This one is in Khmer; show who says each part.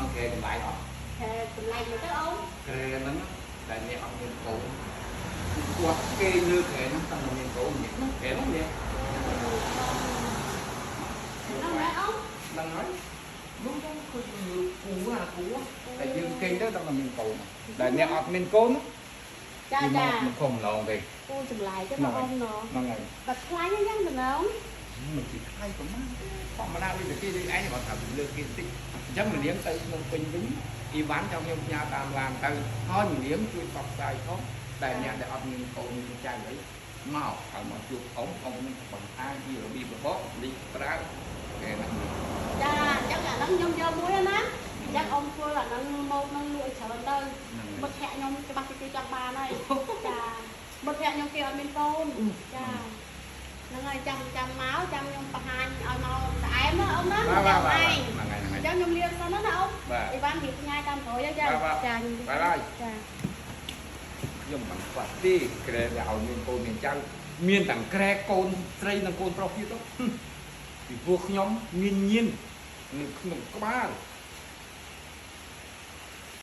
Speaker 1: ដឹងក្រែចម្លែកអត់
Speaker 2: ខែចម្លែកមកទៅអូន
Speaker 1: ក្រែហ្នឹងតែអ្នកអត់មានកូនគាត់គេលើក្រែហ្នឹងតាំងតែមានកូននេះក្រែហ្នឹងនេះ
Speaker 2: ហ្នឹងមែនអូន
Speaker 1: ដឹងហើយនោះទៅគឺលើគូអាគូតែយើងគេងទៅដល់តែមានកូនតែអ្នកអត់មានកូន
Speaker 2: ចាចា
Speaker 1: មិនខំឡងទេ
Speaker 2: គូចម្លែកទៅអូនណ
Speaker 1: ហ្នឹងហើយ
Speaker 2: បាត់ថ្លៃយ៉ាងតំណង
Speaker 1: មិនជាថ្លៃប្រហែលធម្មតាដូចតែគេដូចឯងគាត់ថាលើកគេតិចអញ្ចឹងមលៀងទៅក្នុងពេញវិញអ៊ីវ៉ាន់ចង់ខ្ញុំផ្ញើតាមឡានទៅហើយមលៀងជួយផ្សព្វផ្សាយផងតែអ្នកដែលអត់មានកូនមានចៅអីមកឲ្យមកជួបអ៊ំអ៊ំនឹងបង្ហាញពីរបៀបរបបលីប្រើគេណា
Speaker 2: ចាអញ្ចឹងអាហ្នឹងខ្ញុំយកមួយណាអញ្ចឹងអ៊ំធ្វើអាហ្នឹងមកនឹងលក់ច្រើនទៅមិត្តភក្តិខ្ញុំច្បាស់គេចង់បានហើយចាមិត្តភក្តិខ្ញុំគេអត់មានកូនចាហ្នឹងហើយចាំចាំមកចាំខ្ញុំបង្ហាញឲ្យមកតែអែមណាអូនណា
Speaker 1: បាទបាទ
Speaker 2: ចាំឯង
Speaker 1: ហ្នឹងហើយហ្នឹងហើយ
Speaker 2: អញ្ចឹងខ្ញុំលាសិនណាអូន
Speaker 1: បាទ
Speaker 2: អីវ៉ាន់រៀបផ្ញើតាមក្រោយចាចា
Speaker 1: បាយបាយ
Speaker 2: ចា
Speaker 1: ខ្ញុំមិនខ្វះទេក្រែដែលឲ្យមានកូនមានចៅមានទាំងក្រែកូនស្រីនិងកូនប្រុសទៀតទៅពីព្រោះខ្ញុំមានញៀននៅក្នុងក្បាល